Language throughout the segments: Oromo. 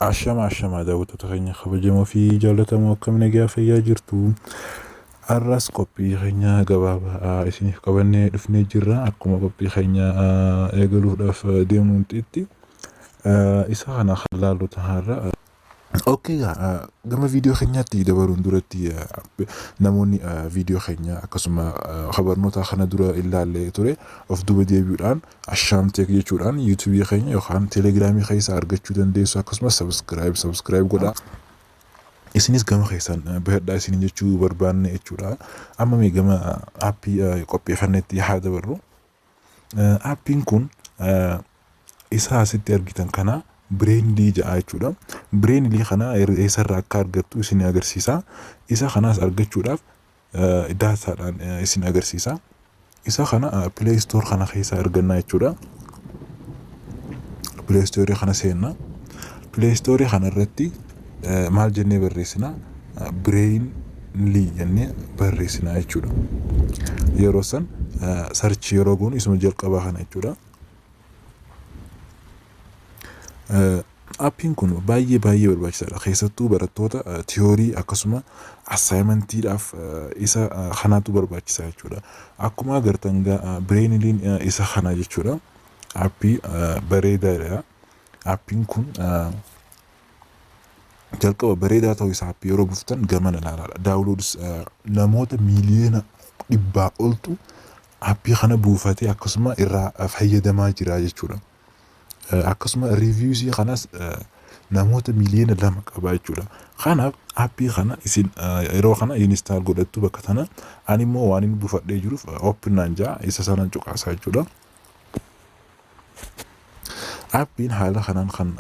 Ashama ashama, daawwattoota keenya kabajamoo fi jaallatamoo, akkam nagaa fayyaa jirtu? Har'as qophii keenya gabaabaa isiniif qabannee dhufnee jirra. Akkuma qophii keenya eegaluudhaaf deemnutti isa kana kan laallu har'a. Okay, gama viidiyoo keenyaatti dabaluun duratti, namoonni viidiyoo keenya akkasuma barnoota kana dura ilaallee ture of duuba deebi'uudhaan Ashaam Tech jechuudhaan YouTubeii keenya yookaan Telegramii keessa argachuu dandeessu. Akkasumas subscribe godhaa. Isinis gama keessan bahadhaa isin jechuu barbaanne jechuudha. Amma mee gama appii qopheeffannetti haa dabarru. Appiin kun isa asitti argitan kana, Brainly jedha jechuudha. Brainly kana eessarraa akka argattu isin agarsiisa. Isa kanaas argachuudhaaf datadhaan isin agarsiisa. Isa kana Play Store kana keessa arganna jechuudha. Play Store kana seenna. Play Store kana irratti maal jennee barreessina? Brainly jennee barreessina jechuudha. Yeroo san search yeroo goonu isuma jalqabaa kana jechuudha. Appiin kun baay'ee baay'ee barbaachisaadha. Keessattuu barattoota theory akkasuma assignmentiidhaaf isa kanaatu barbaachisaa jechuudha. Akkuma agartan Brainlyn isa kana jechuudha. Appii bareedaadha. Appiin kun jalqaba bareedaa ta'uu isaa appii yeroo buuftan gamana ilaalaadha. Downloads namoota miiliyoona 100 oltu appii kana buufatee akkasuma irraa fayyadamaa jira jechuudha. Akkasuma reviewsii kanas namoota miiliyoona 2 qaba jechuudha. Kanaaf appii kana isin yeroo kana install godhattu bakka tana. Ani immoo waan inni buufadhee jiruuf open naan jaa, isa sanaan cuqaasaa jechuudha. Appiin haala kanaan kan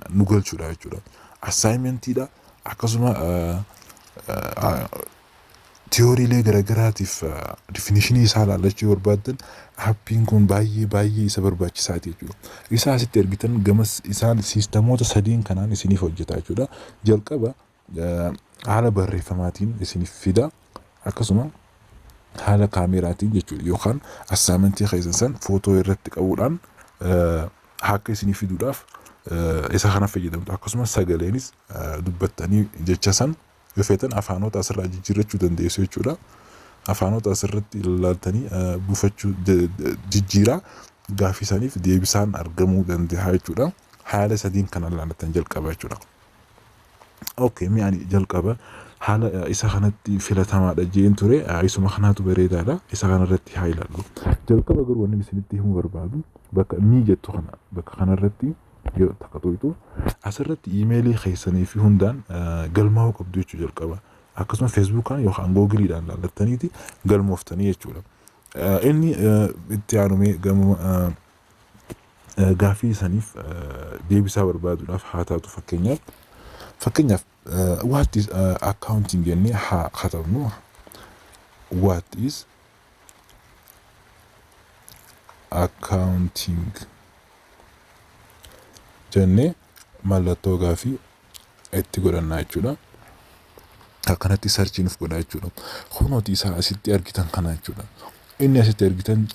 nu galchudha jechuudha. Assignmentiidha, akkasuma theorylee garaagaraatiif definitionii isaa ilaallachuu yoo barbaaddan appiin kun baay'ee baay'ee isa barbaachisaati jechuudha. Isa asitti argitan gama isaan systemoota sadiin kanaan isiniif hojjeta jechuudha. Jalqaba haala barreeffamaatiin isiniif fida, akkasuma haala kaameraatiin jechuudha, yookaan assignmentii keessan san footoo irratti qabuudhaan akka isiniif fiduudhaaf isa kana fayyadamtu. Akkasumas sagaleenis dubbattanii jecha san yoo feetan afaanota asirraa jijjiirrachuu dandeessu jechuudha. Afaanota asirratti ilaaltanii buufachuu, jijjiiraa gaaffii saniif deebisaan argamuu danda'a jechuudha. Haala sadiin kana ilaalatan jalqaba jechuudha. Okay, mi'aan jalqaba haala isa kanatti filatamaadha jeen ture, isuma kanaatu bareedaadha, isa kanarratti haa ilaallu. Jalqaba garuu wanni isinitti himuu barbaadu, bakka me jettu kana, bakka kanarratti yoo takka tuqxu, asirratti emailii keessanii fi hundaan galmaa'uu qabdu jechuu jalqaba. Akkasuma Facebookaan yookaan Googleiidhaan laallattaniiti galmooftanii jechuudha. Inni itti aanumee gama gaaffii saniif deebisaa barbaaduudhaaf haa taatu. Fakkeenyaaf "What is accounting?" jennee haa katabnu. "What is accounting?" jennee mallattoo gaaffii itti godhannaa jechuudha. Akkanatti searchii nuuf godha jechuudha. Kunooti isaa asitti argitan kana jechuudha. Inni asitti argitan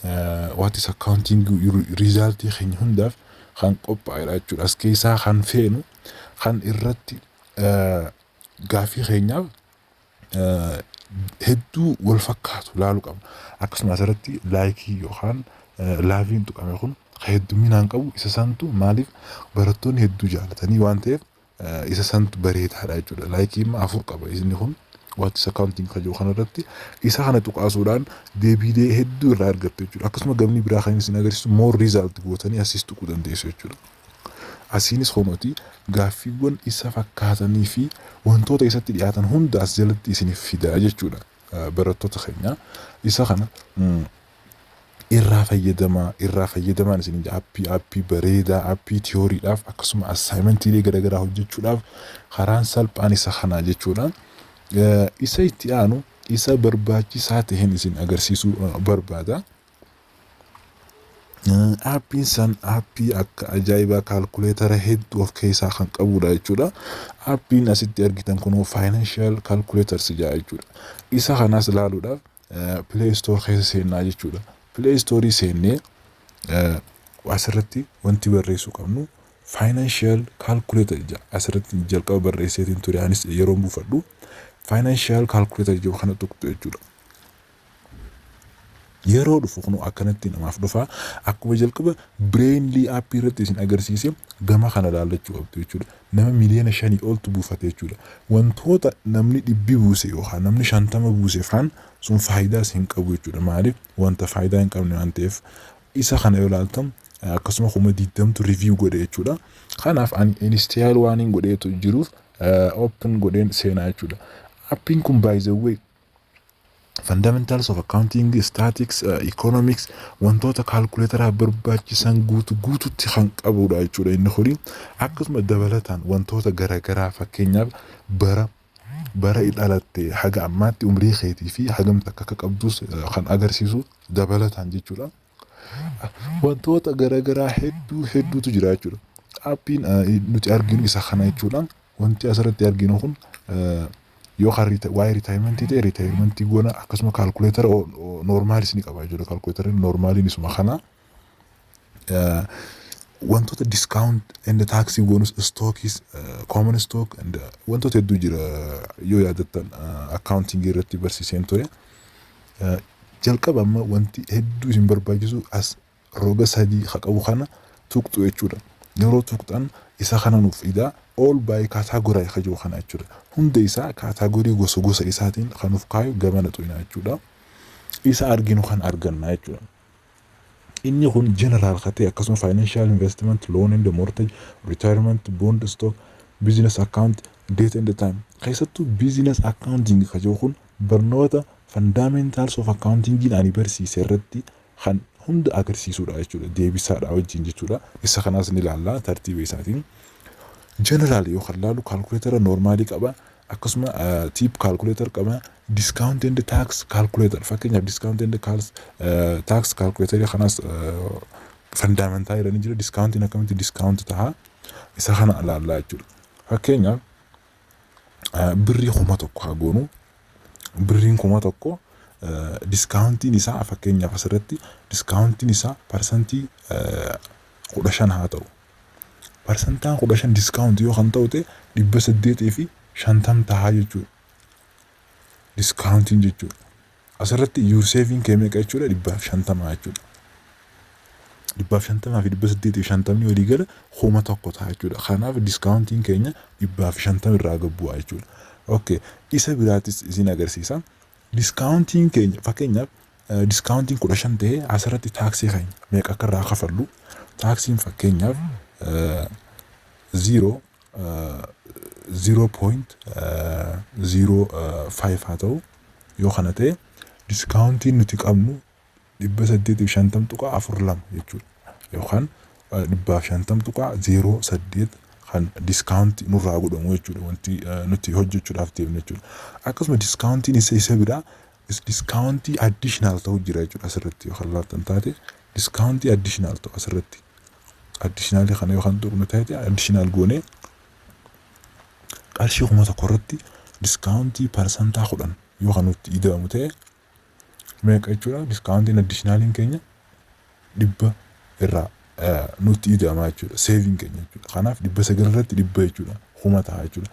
"What is accounting" resultii keenya hundaaf kan qophaa'edha jechuudha. As keessaa kan feenu, kan irratti gaaffii keenyaaf hedduu wal fakkaatu laaluu qabna. Akkasuma asirratti likeii yookaan loveiin tuqame kun hedduminaan qabu isa santu, maaliif barattoonni hedduu jaalatanii waan ta'eef isa santu bareedaadha jechuudha. Likeii immoo afur qaba inni kun, "What is accounting" kan jiru kanarratti isa kana tuqaasuudhaan deebiilee hedduu irraa argattu jechuudha. Akkasuma gamni biraa kan isin agarsiisu, more result gootanii asiis tuquu dandeessu jechuudha. Asiinis honooti gaaffiiwwan isa fakkaatanii fi wantoota isatti dhiyaatan hunda as jalatti isiniif fida jechuudha. Barattoota keenya, isa kana irraa fayyadamaa, irraa fayyadamaan isin appii bareedaa, appii theorydhaaf akkasuma assignmentiilee garaagaraa hojjechuudhaaf karaan salphaan isa kana jechuudha. Isa itti aanu, isa barbaachisaa ta'een isin agarsiisuu barbaada. Appiin san appii akka ajaa'ibaa calculatora hedduu of keessaa kan qabudha jechuudha. Appiin asitti argitan kun financial calculators jedha jechuudha. Isa kanas ilaaluudhaaf Play Store keessa seennaa jechuudha. Play Store seennee asirratti wanti barreessuu qabnu Financial calculator asirratti jalqaba barreesseetiin ture, anis yeroo buufadhu financial calculator jedhu kana tuqxu jechuudha. Yeroo dhufu kun akkanatti namaaf dhufa. Akkuma jalqaba Brainly appii irratti isin agarsiise, gama kana ilaallachuu qabdu jechuudha. Nama 5 miliyoona oltu buufate jechuudha. Wantoota namni 100 buuse yookaan namni 50 buuse faan sun faayidaas hin qabu jechuudha. Maaliif? Wanta faayidaa hin qabne waan ta'eef. Isa kana yoo ilaaltan, akkasuma 20,000tu review godhe jechuudha. Kanaaf ani install waan hin godheetu jiruuf open godheen seenaa jechuudha. Appiin kun, by the way, fundamentals of accounting, statistics, economics, wantoota calculatoraaf barbaachisan guutu guututti kan qabudha jechuudha inni kuni. Akkasuma dabalataan wantoota garaagaraa, fakkeenyaaf bara dhalatte haga ammaatti umrii keetii fi hagam takka akka qabdus kan agarsiisu dabalataan jechuudha. Wantoota garaagaraa hedduu hedduutu jira jechuudha. Appiin nuti arginu isa kana jechuudha. Wanti asirratti arginu kun yoo waa'ee retirementii ta'e, retirementii goona. Akkasuma calculatora normalis ni qaba jechuudha. Calculatorri normaliin isuma kana. Wantoota discount and taxii goonus, stockiis, common stock and wantoota hedduu jira. Yoo yaadattan, accountingii irratti barsiiseen ture. Jalqaba amma wanti hedduu isin barbaachisu as roga sadii haa qabu kana tuqxu jechuudha. Yeroo tuqxan isa kana nuuf fidaa, all by category ka jiru kana jechuudha. Hunda isaa category gosa gosa isaatiin kan nuuf kaayu gamana xuyina jechuudha. Isa arginu kan arganna jechuudha. Inni kun general ka ta'e, akkasuma financial investment, loan and mortgage, retirement, bond, stock, business account, date and time. Keessattuu business accounting ka jiru kun barnoota fundamentals of accounting ani barsiise irratti kan hunda agarsiisudha jechuudha. Deebisaadha wajjin jechuudha. Isa kanaas ni ilaalla tartiiba isaatiin. General yoo kan laalu, calculatora normalii qaba. Akkasuma tip calculator qaba. Discount and tax calculator, fakkeenyaaf discount and tax calculator kanaas fundamental jedhanii jira. Discountiin akkamitti discount ta'a, isa kana ilaallaa jechuudha. Fakkeenyaaf birrii 1000 haa goonu. Birriin 1000 discountiin isaa, fakkeenyaaf asirratti discountiin isaa 15% haa ta'u. 15% discountii yoo kan ta'u ta'e, 850 tahaa jechuudha. Discountiin jechuudha. Asirratti your saving kee meeqa jechuudha? 150 jechuudha. 150 fi 850ni walii gala 1000 ta'a jechuudha. Kanaaf discountiin keenya 150 irraa gad bu'a jechuudha. Okay, isa biraatis isin agarsiisa. Discountiin keenya, fakkeenyaaf discountiin 15 ta'ee, asirratti taaksii keenya meeqa akka irraa kafallu, taaksiin fakkeenyaaf 0.05 haa ta'u. Yoo kana ta'e, discountiin nuti qabnu 850.42 jechuudha. Yookaan 150.08 kan discountii nurraa godhamu jechuudha, wanti nuti hojjechuudhaaf deemnu jechuudha. Akkasuma discountiin isa biraa discountii additional ta'u jira jechuudha. Asirratti yoo kan laaltan taate, discountii additional ta'u asirratti additionalii kana yoo kan tuqnu taate, additional goonee qarshii 1000 irratti discountii 10% yoo kan nutti ida'amu ta'e meeqa jechuudha? Discountiin additionaliin keenya 100 irraa nutti ida'ama jechuudha, saving keenya jechuudha. Kanaaf 900 irratti 100 jechuudha, 1000 ta'a jechuudha.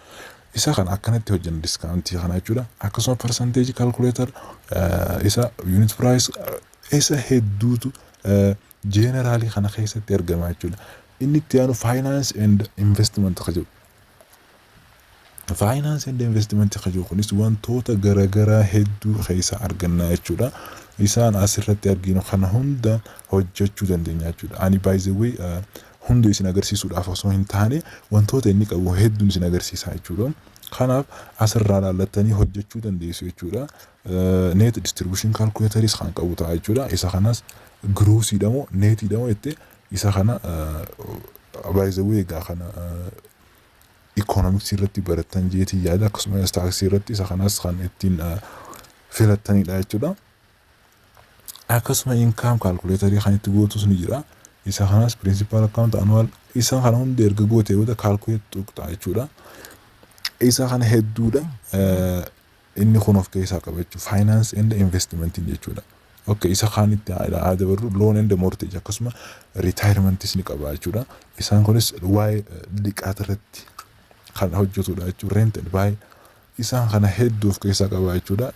Isa kana akkanatti hojjenna, discountii kana jechuudha. Akkasuma percentage calculator, isa unit price, isa hedduutu generalii kana keessatti argama jechuudha. Inni itti aanu finance and investment ka jedhu. Finance and investment ka jedhu kunis wantoota garaagaraa hedduu keessa arganna jechuudha. Isaan asirratti arginu kana hunda hojjechuu dandeenya jechuudha. Ani, by the way, hunda isin agarsiisuudhaaf osoo hin taane, wantoota inni qabu hedduun isin agarsiisa jechuudha. Kanaaf asirraa laallattanii hojjechuu dandeessu jechuudha. Net distribution calculatoris kan qabu ta'a jechuudha. Isa kanas grossiidha moo netiidha moo jettee, isa kana, by the way, egaa kana economicsii irratti barattan jeetii yaada. Akkasumas taaksii irratti isa kanas kan ittiin filattanidha jechuudha. Akkasuma income calculatorii kan itti gootus ni jira. Isa kanas principal account, annual, isa kana hunda erga gootee booda calculate tuqxa jechuudha. Isa kana hedduudha inni kun of keessaa qaba jechuudha. Finance and investment jechuudha. Okay, isa kaan itti haa dabarru. Loan and mortgage akkasuma retirementis ni qaba jechuudha. Isaan kunis waa'ee liqaata irratti kan hojjetudha jechuudha. Rent and buy, isaan kana hedduu of keessaa qaba jechuudha.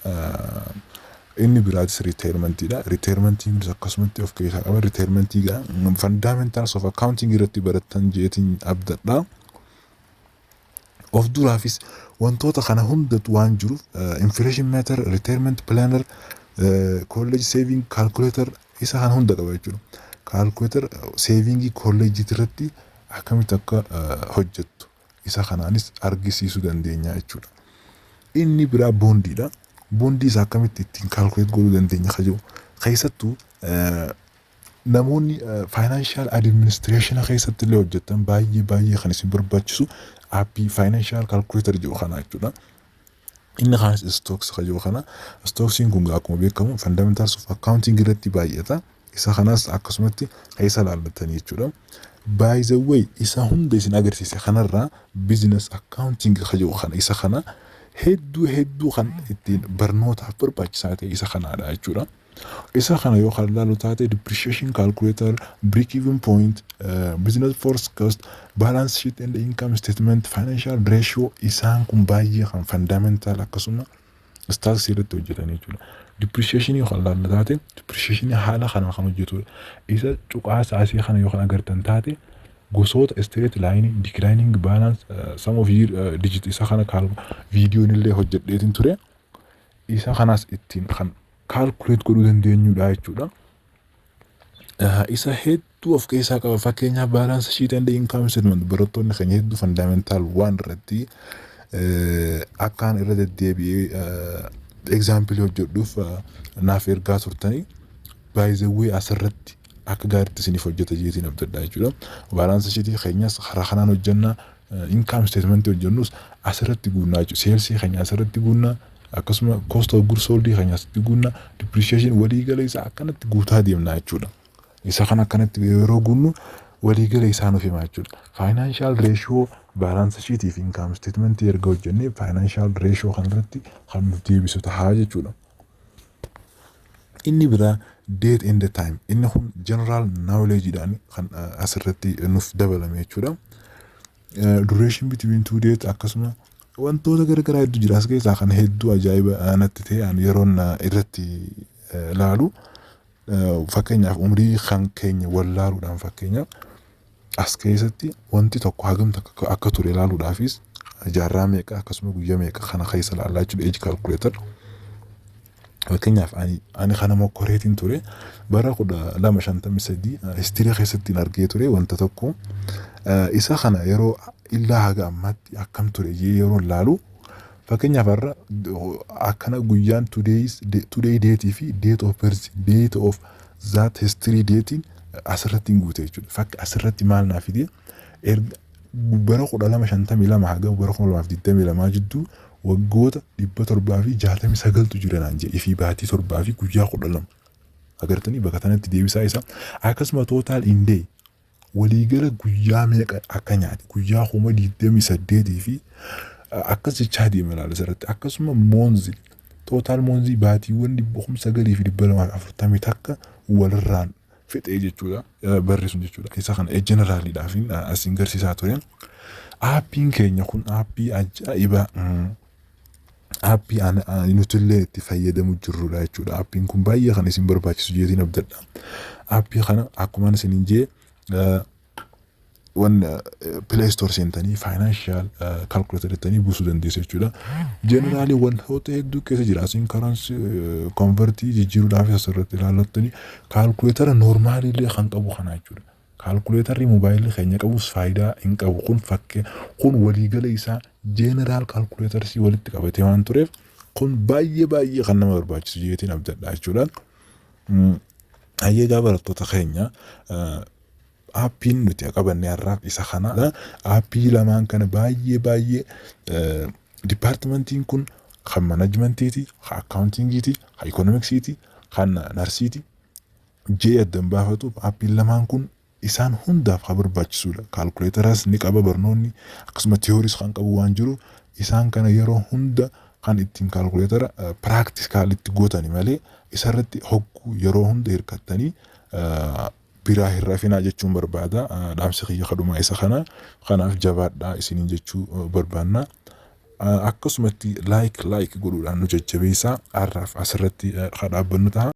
Inni biraatis retirementiidha. Retirementiin kunis akkasumatti of keessaa qaba. Retirementii gaa fundamentals of accounting irratti barattan jeetiin abdadha. Of duraafis wantoota kana hundatu waan jiruuf, inflation meter, retirement planner, college saving calculator, isa kana hunda qaba jechuudha. Calculator savingii kolleejjii irratti akkamitti akka hojjettu isa kanaanis argisiisuu dandeenya jechuudha. Inni biraa bondiidha. Bondii isaa akkamitti ittiin calculate godhuu dandeenya ka jiru, keessattuu namoonni financial administration keessatti illee hojjetan baay'ee baay'ee kan isin barbaachisu appii financial calculator jedhu kana jechuudha. Inni kaanis stocks ka jiru kana. Stocksiin kun akkuma beekamu fundamentals of accounting irratti baay'ata. Isa kanas akkasumatti keessa laallatanii jechuudha. By the way, isa hunda isin agarsiise kanarraa business accounting ka jiru kana, isa kana hedduu hedduu kan ittiin barnootaaf barbaachisaa ta'e isa kanaadha jechuudha. Isa kana yoo kan ilaalu taate, depreciation calculator, break even point, business forecast, balance sheet and income statement, financial ratio, isaan kun baay'ee kan fundamental akkasuma stocks irratti hojjetan jechuudha. Depreciation yoo kan ilaallu taate, depreciation haala kana kan hojjetudha. Isa cuqaasa asii kana yoo kan agartan taate, gosoota straight line, declining balance, sum of year digit, isa kana viidiyoon illee hojjedheetiin ture. Isa kanas ittiin kan calculate godhuu dandeenyudha jechuudha. Isa hedduu of keessaa qaba. Fakkeenyaaf, balance sheet and income statement barattoonni keenya hedduu fundamental waan irratti akkaan irra deddeebi'ee example hojjedhuuf naaf ergaa turtanii, by the way, asirratti akka gaariitti isiniif hojjeta jeetiin abdadha jechuudha. Balance sheetii keenyas karaa kanaan hojjenna, income statement hojjennus asirratti guunnaa jechuudha. Salesii keenya asirratti guunnaa, akkasuma cost of goods sold keenya asitti guunnaa, depreciation waliigala isaa akkanatti guutaa deemna jechuudha. Isa kana akkanatti yeroo guunnu waliigala isaa nuuf hima jechuudha. Financial ratio, balance sheetii fi income statement erga hojjennee, financial ratio kanarratti kan nuuf deebisu tahaa jechuudha. Inni biraa date and the time, inni kun general knowledge dhaan kan asirratti nuuf dabalame jechuudha. Duration between two dates, akkasuma wantoota garaagaraa hedduu jira as keessaa kan hedduu ajaa'iba natti ta'e ani yeroon irratti laalu. Fakkeenyaaf, umrii kan keenya wallaaluudhaan, fakkeenyaaf as keessatti wanti tokko hagam akka ture ilaaluudhaafis, jaarraa meeqa akkasuma guyyaa meeqa kana keessa ilaallaa jechuudha, age calculator. Fakkeenyaaf, ani kana mokkoreetiin ture bara 1253 history keessatti argee ture wanta tokko. Isa kana yeroo illaa haga ammaatti akkam ture yeroo ilaalu, fakkeenyaaf, har'a akkana guyyaan today date fi date of birth, date of that history datein asirratti hin guute jechuudha. Fakki asirratti maal naa fide? Bara 1252 haga bara 2022 jidduu waggoota 769tu jira naan jedhe fi baatii 7 fi guyyaa 12. Agartanii, bakka kanatti deebisaa isa. Akkasuma total in day, waliigala guyyaa meeqa akka nyaate, guyyaa 28,000 fi akkas jechaa deema ilaala asirratti. Akkasuma months, total months, baatiiwwan 9,241 walirraan fixee jechuudha, barri sun jechuudha. Isa kana generaliidhaaf asiin garsiisaa ture. Appiin keenya kun appii ajaa'ibaa, appii nuti illee itti fayyadamu jirrudha jechuudha. Appiin kun baay'ee kan isin barbaachisu jeetiin abdadha. Appii kana akkuma isiniin jee, wan Play Store seentanii financial calculator jettanii buusuu dandeessu jechuudha. Generalii wantoota hedduu keessa jira. Asiin currency convertii jijjiiruudhaaf asirratti ilaallattanii, calculatora normalii illee kan qabu kana jechuudha. Calculatorri mobaayilii keenya qabus faayidaa hin qabu. Kun fakkee kun waliigala isaa general calculatorsii walitti qabatee waan tureef, kun baay'ee baay'ee kan nama barbaachisu jeetiin abdadha jechuudha. Hayyeegaa, barattoota keenya, appiin nuti qabanne har'aaf isa kanadha. Appii lamaan kana baay'ee baay'ee departmentiin kun kan managementiiti, kan accountingiiti, kan economicsiiti, kan nursiiti. Jee addan baafatu, appiin lamaan kun isaan hundaaf kan barbaachisudha. Calculatoras ni qaba, barnoonni akkasuma theorys kan qabu waan jiru, isaan kana yeroo hunda Kan ittiin kaalkuleetara practicalitti gootani malee isarratti hogguu yeroo hunda hirkattanii biraa hin rafinaa jechuun barbaada. Dhaamsi kiyya kadhumaa isa kana. Kanaaf jabaadhaa isiniin jechuu barbaanna. Akkasumatti like like godhuudhaan nu jajjabeessaa. Har'aaf asirratti kan dhaabbannu ta'a.